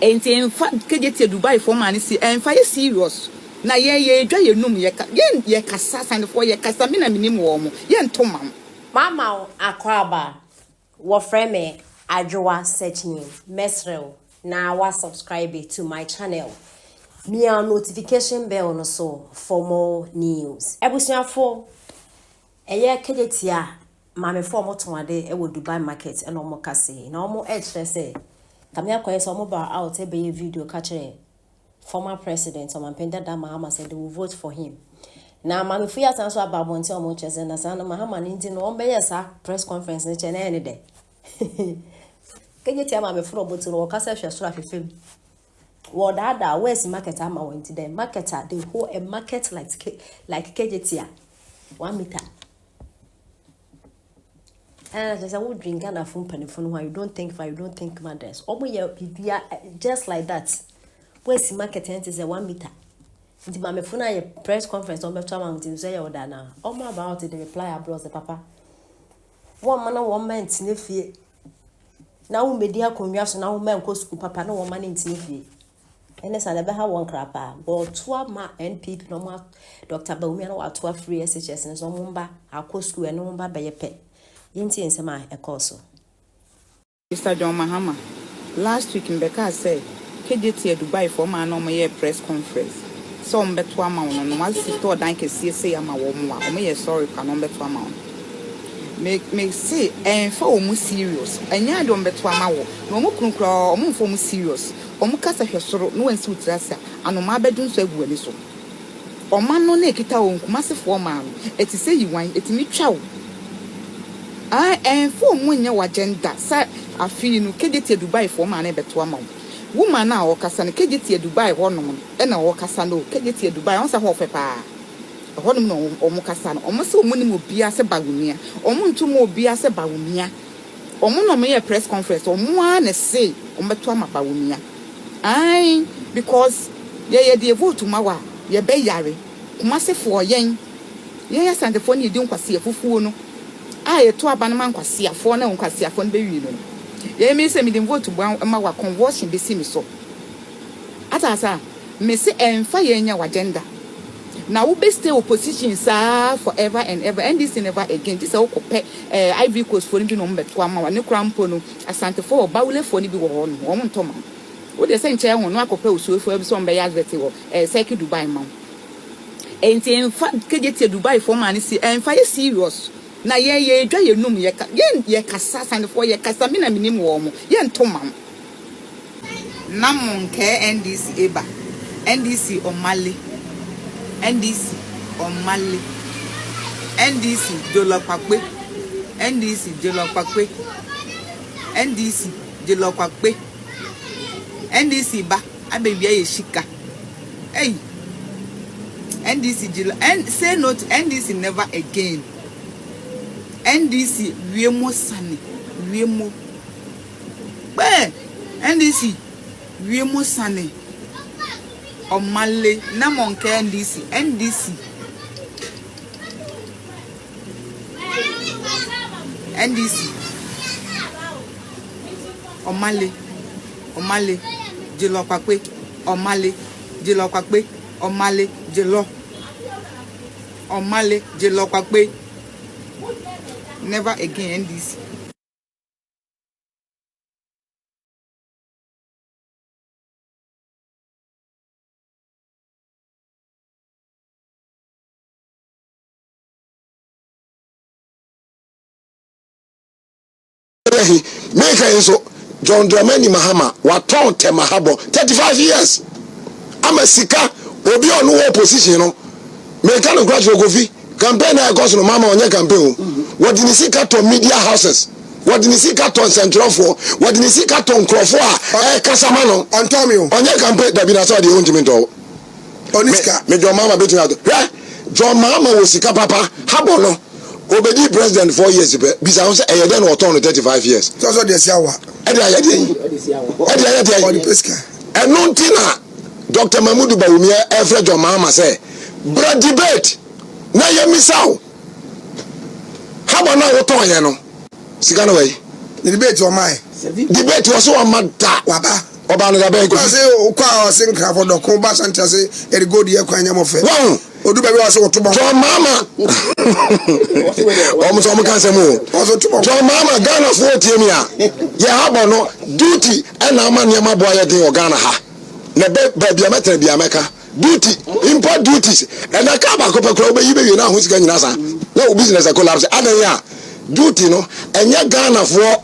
Enti ɛnfa Kejetia Dubai foɔ maa no si ɛnfa yɛ serious na yɛn yɛ dwa yɛ num yɛ ka yɛn yɛ kasa asantefoɔ yɛ kasa me na me nim wɔn mo yɛ nto ma mo. Mama wo akwaaba, wɔfrɛ me Adwoa Sekyne, mɛsrɛ wo na wa subscribe to my channel, mia notification bell no so for more news. Abusuafo, ɛyɛ Kejetia Maamefo a wɔtɔn ade wɔ Dubai market na wɔka sei. Na wɔkyerɛ sɛ, kame akɔyɛ sɛ wɔbaa out bɛyɛ video ka kyerɛ former president Ɔmanpanin Dada Mahama sɛ they will vote for him. Na maamefo yi asan so aba abɔnten a wɔkyerɛ sɛ na saa no Mahama no nti no wɔbɛyɛ saa press conference no kyɛ na ɛyɛ ne dɛ. Kegye tia maamefo na wɔte no wɔka sɛ hwɛ soro ahwɛ fam. Wɔdaadaa wɔasi market ama wɔn nti dɛ market a they hold a market like Kejetia 1 meter. Ɛna kyerɛ sɛ wodwen Ghanafo mpanimfoɔ no ho a, you don't think far, you don't think mothers. Wɔn yɛ biribia just like that. Wɔasi market no te sɛ 1 meter. Nti maamefo no ayɛ press conference na wɔbɛto ama wɔn ti nso ɛyɛ ɔda na wɔn aba out de reply abrɛ sɛ papa. Wɔn mma na wɔn mma ntena fie. Na wɔn mmɛdi akonnwa so na wɔn mma nkɔ sukuu papa na wɔn mma no ntena fie. Ɛne saa na ɛbɛha wɔn kra paa. Wɔto ama NPP na wɔn Dr. Bawumia na wɔato afiri SHS no so wɔn mba akɔ sukuu ɛne wɔn mba bɛyɛ pɛ. Yɛntie nsɛm a ɛkɔɔ so. Mr John Mahama, last week mbɛkaa sɛ Kejetia Dubai foɔ maa na wɔyɛɛ press conference sɛ wɔn bɛto ama wɔn no, wɔasi store dan kɛseɛ sei ama wɔn a wɔn yɛ sorry kwa na wɔn bɛto ama wɔn. Me se ɛnfa wɔn serious, ɛnyɛ ade wɔn bɛto ama wɔ na wɔn kunu koraa wɔn mfa wɔn serious. Wɔn kasa hwɛ soro na wɔn nsi wɔ tiri ase a anomaa bɛdwo nso agu w'ani so. Ɔma no na ekita wɔn Kumasefoɔ maa no ɛte sɛ yiwan ɛtumi twa wo. Ah, ɛnfa wɔn nyɛ wɔ agenda sɛ afei no Kejetia Dubai foɔ maa no bɛto ama wo. Woman no a ɔkasa no Kejetia Dubai hɔnom no ɛna ɔkasa no Kejetia Dubai wɔn sɛ hɔ ɔfɛ paa. Ɛhɔnom na wɔn kasa no. Wɔn sɛ wɔn nim obiara sɛ Bawumia. Wɔn nto mu obiara sɛ Bawumia. Wɔn na wɔn yɛ press conference. Wɔn ara na se wɔn bɛto ama Bawumia. Ae, because yɛyɛ deɛ vote ma wa yɛbɛ yare. Kumasefoɔ yɛn Asantefoɔ ne yɛdi nkwasi fufuo no a yɛto aba no ma nkwasiafoɔ na nkwasiafoɔ no bɛwie no. Yɛn mi sɛ mede vote ma wa convulsion bɛsi mi so. Ata asa me se ɛnfa yɛn nya agenda. Na wo bɛ stay opposition saa forever and ever. NDC never again. Gye sɛ wokɔpɛ Ivory Coast foɔ no bi na wɔn bɛto ama wa ne kora mpo no Asantefoɔ wɔ Bawulefoɔ no bi wɔ hɔ no wɔn ntɔ ma wo. Deɛ sɛ nkyɛn ho no akɔpɛ osuofoɔ bi sɛ wɔn bɛyɛ advert wɔ Circle Dubai ma wo. Enti ɛnfa Kejetia Dubai foɔ maa no si ɛnfa yɛ serious. Na yɛn yɛ dwa yɛ num yɛ ka yɛn yɛ kasa Asantefoɔ yɛ kasa me na me nim wɔn mo yɛn nto ma wo. Na mo nkɛɛ NDC eba NDC ɔmale NDC ɔmale NDC jolɔkpakpe NDC jolɔkpakpe NDC jolɔkpakpe NDC ba abɛwia yɛ sika hey NDC jolɔ N say no to NDC never again. NDC wie mo sane wie mo kpɛ NDC wie mo sane ɔmale na mo nkɛ NDC NDC NDC ɔmale ɔmale jolɔkpakpe ɔmale jolɔkpakpe ɔmale jolɔ ɔmale jolɔkpakpe never again NDC. He meka yi nso John Dramani Mahama watɔn Tema habɔ 35 years ama sika obi a ɔno wɔ opposition no. Meka no nkora kyerɛ Kofi, campaign na ɛkɔ so no, Mahama ɔnyɛ campaign o. Wɔde ne sika tɔ media houses, wɔde ne sika tɔ nsɛntwerɛfoɔ, wɔde ne sika tɔ nkurɔfoɔ a ɛkasa ma no. Ɔntɔn mi o. Ɔnyɛ campaign dabi na sɛ ɔde ɔntumi ntɔ wo. Ɔne sika. Me John Mahama bɛtumi atɔ. Hwɛ, John Mahama wɔ sika papa habɔ no. Obedi president 4 years pɛ, bisa ho sɛ ɛyɛ dɛn na ɔtɔn no 35 years. Sɔsɔ deɛ si awa. Ɛde ayɛ deɛ yi, ɛde ayɛ deɛ Ɔde yi. pɛ sika. Ɛno nti na Dr Mahmudu Bawumia ɛfrɛ John Mahama sɛ bra debate na yɛmisa wo habɔ no a wotɔn yɛ no, sika no wɔ yi. Ne debate ɔmaa yɛ. Debate wɔ so ɔma da. Waba. Ɔbaa no da bɛn, Kofi? Ɔse wokɔ a ɔse nkrafo dɔko ba Asante ase yɛde gold yɛ kwan nyɛ mo fɛ. Wahu? Odu baabi a ɔse woto bɔnkɔ. John Mahama wɔn nso wɔn ka asɛm o. Ɔse woto bɔnkɔ. John Mahama Ghana foɔ tie mi a yɛ ha bɔ no duty ɛna ama nneɛma boa yɛ den wɔ Ghana ha na bɛ baabi a mɛtena bi a mɛka duty import duties ɛna kaa baako pɛ koraa wobɛyi bɛwie na aho sika nyina sa na wo business collapse adan a duty no ɛnyɛ Ghana foɔ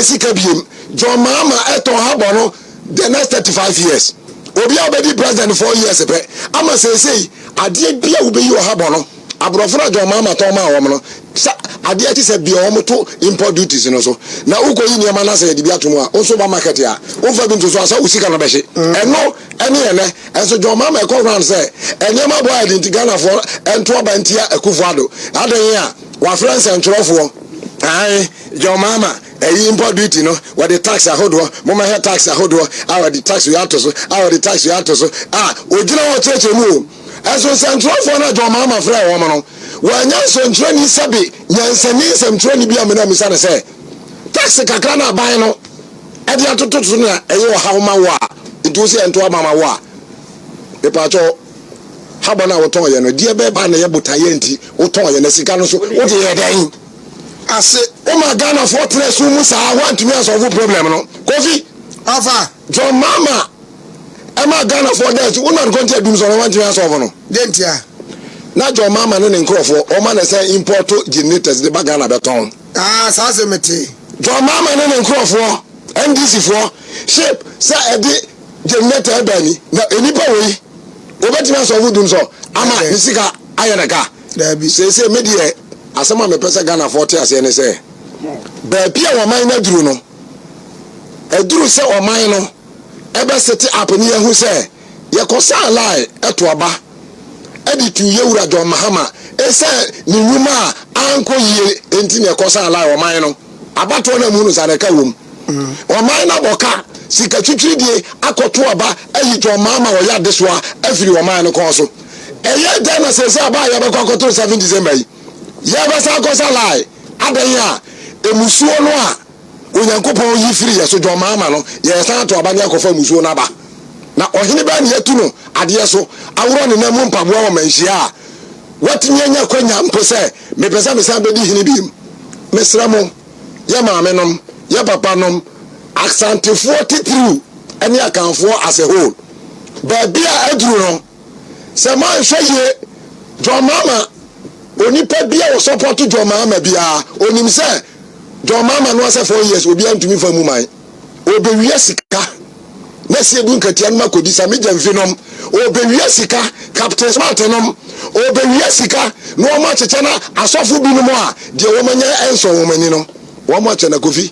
sika biem John Mahama ɛtɔn ha bɔ no the next 35 years obi a ɔbɛdi president 4 years pɛ ama seesei adeɛ bi a wobɛyi wɔ ha bɔ no aborɔfo no a John Mahama tɔn maa wɔn no sa adeɛ te sɛ bia wɔn to import duties no so na wokɔyi nneɛma no asɛ yɛde bi ato mu a wo nso ba market a womfa bi nto so a sɛ wo sika no bɛhye ɛno ɛne ɛnɛ ɛnso John Mahama ɛkɔ round sɛ nneɛma bɔ ayɛ de nti Ghanafoɔ ɛnto aba ntia Akufo Addo adɛn a wafrɛ nsɛntwerɛfoɔ ae John Mahama ɛyi import duty no wɔde tax ahodoɔ momɛhwɛ tax ahodoɔ a wɔde tax wei ato so a wɔde tax wei ato so a ogyina hɔ kyerɛkyerɛ mu o ɛnso nsɛntwerɛfoɔ no a John Mahama frɛ wɔn no wɔanya nsɛntwerɛni sɛbe nyansani nsɛntwerɛni bi a mena misa no sɛ tax kakra no aban no ɛde atoto so na ɛyɛ ɔhaw ma wo a nti wo sɛ ɛnto aba ma wo a mepaakyɛw habɔ no a wotɔn yɛ no deɛ bɛba na ɛyɛ botaeɛ nti wotɔn yɛ na sika no so wode yɛ dɛn Ase. Woma Ghanafoɔ tena sum mu saa woantumi ansɔlvo problem no Kofi. Afa. John Mahama ɛma Ghanafoɔ da akyi wonam kɔnti adum sɛ ɔno wantumi ansɔlvo no. Deɛ ntia? Na John Mahama ne ne nkurɔfoɔ ɔma na sɛ import generators de ba Ghana bɛtɔn. Ah, saa asɛm metee. John Mahama ne ne nkurɔfoɔ NDC foɔ ship sɛ ɛde generator ɛba ni na nnipa wei wɔbɛtumi asɔlvo dum sɔ ama ne sika ayɛ ne ka. Daabi. Seesei me deɛ asɛm a mepɛ sɛ Ghanafoɔ te aseɛ ne sɛ, baabi a ɔman no aduru no, aduru sɛ ɔman no ɛbɛ sete up ne yɛahu sɛ yɛkɔsaa line ɛto aba ɛde tuu yɛwura John Mahama ɛsiane ne nnwuma a ankɔ yie nti na ɛkɔsaa line ɔman no abatoɔ no amu no saa na ɛka wom. Ɔman no abɔ ka sika twitwiridie akɔto aba ayi John Mahama ɔyɛ adesoa afiri ɔman no kɔn so. Ɛyɛ dɛn na seesei aba a yɛbɛkɔ akɔto no 7 December yi, yɛbɛsan akɔsa line? Adɛn a mmusuo no a Onyankopɔn yi firi yɛ so, John Mahama no, yɛresan ato aba ne akɔfa mmusuo no aba? Na ɔhene bɛn na yɛatu no adeɛ so aworɔ ne nan mu mpaboa wɔ manhyia a watumi anya akwanya mpo sɛ mepɛ sɛ mesan bɛdi hene bio? Mesrɛ mo, yɛ maamenom, yɛ papanom, Asantefoɔ titiriw ne Akanfoɔ as a whole, baabi a aduru no, Sɛ moanhwɛ yie, John Mahama, onipa bi a ɔsɔpɔto John Mahama biara, onim sɛ John Mahama no asɛ 4 years obiara ntumi mfa mu man. Ɔbɛwia sika na si edu nkatia nom akɔdi Sami Gyamfi nom. Ɔbɛwia sika, Captain Smart nom. Ɔbɛwia sika na wɔn akyekyɛ na asɔfo binom a deɛ wɔn anya ɛnsɔ wɔn ani no, wɔn akyɛ na Kofi.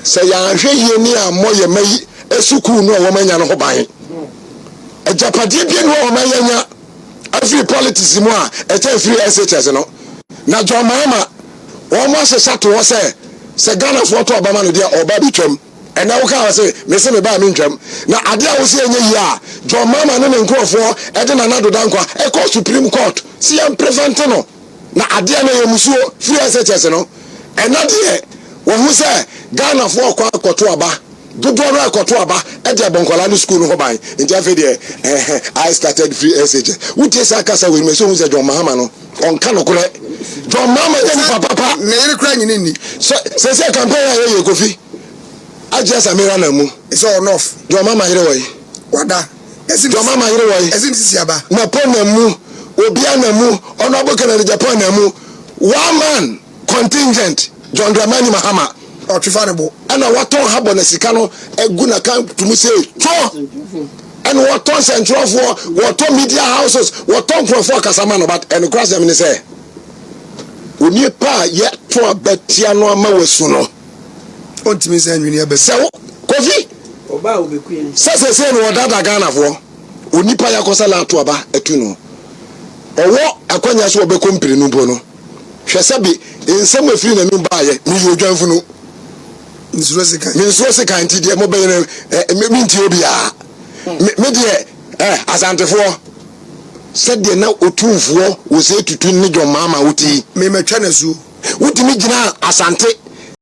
Sɛ yɛanhwɛ yie ne ammɔ yɛn mma yi sukuu no a wɔn anya no ho ban. Agyapadeɛ bia ni hɔ a ɔman yi anya afiri politics mu a ɛkyɛn firi SHS no. Na John Mahama wɔn ahyehyɛ ato hɔ sɛ sɛ Ghanafoɔ to aba ma no deɛ ɔba abɛtwam. Ɛnɛ wo kaa sɛ mese me ba a mentwam. Na adeɛ a wo se ɛnyɛ yie a John Mahama ne ne nkurɔfoɔ de Nana Addo Dankwa ɛkɔɔ Supreme Court se yɛn prevent no. Na adeɛ no ɛyɛ musuo firi SHS no. Ɛnɛ deɛ wɔhu sɛ Ghanafoɔ rekɔ akɔto aba. Dodoɔ no ara kɔto aba de abɔ nkwadaa no sukuu no ho ban. Nti afei deɛ eh, I started free SHS. Wotie saa kasa wei no, ɛsɛ ohun sɛ John Mahama no, ɔnka nokorɛ. John Mahama nyɛ nipa papa. Ne yere koraa nyini nni. Sɛ sɛsɛ campaign a yɛyɛ Kofi Agye Samira na mu. Sɛ ɔnɔf. John Mahama yere wɔ yi. Wada. John Mahama yere wɔ yi. Ɛsi ne sisi aba. Napo na mu. Obia na mu. Honorable Kennedy Agyapong na mu. One man contingent John Dramani Mahama. Ɔtwe fa ne bo. Ɛna watɔn ha bɔ na sika no agu n'account mu sei two ɛna wɔtɔn sɛntwerɛfoɔ wɔtɔ media houses wɔtɔ nkurɔfoɔ kasa ma no but ɛnokora asɛm ne sɛ onipa a yɛto aba tia no ama wasu no ɔntumi sɛ nwene aba sɛ wo Kofi sɛ sɛsei no wɔdada Ghanafoɔ onipa yɛakɔsa la ato aba atu no ɔwɔ akwanya so ɔbɛkɔ mpire no mpo no Hwɛ sɛbe nsɛm a ɛfiri n'anom baeɛ, Meyɛ odwanfunu. Mensuro sekan. Mensuro sekan nti deɛ mobɛyɛ no, eh, mentie obiara. Me, me deɛ, eh, Asantefoɔ, sɛdeɛ na Otumfoɔ Osei Tutu ne John Mahama wote yi. Me matwa no asuo. Wotumi gyinaa Asante.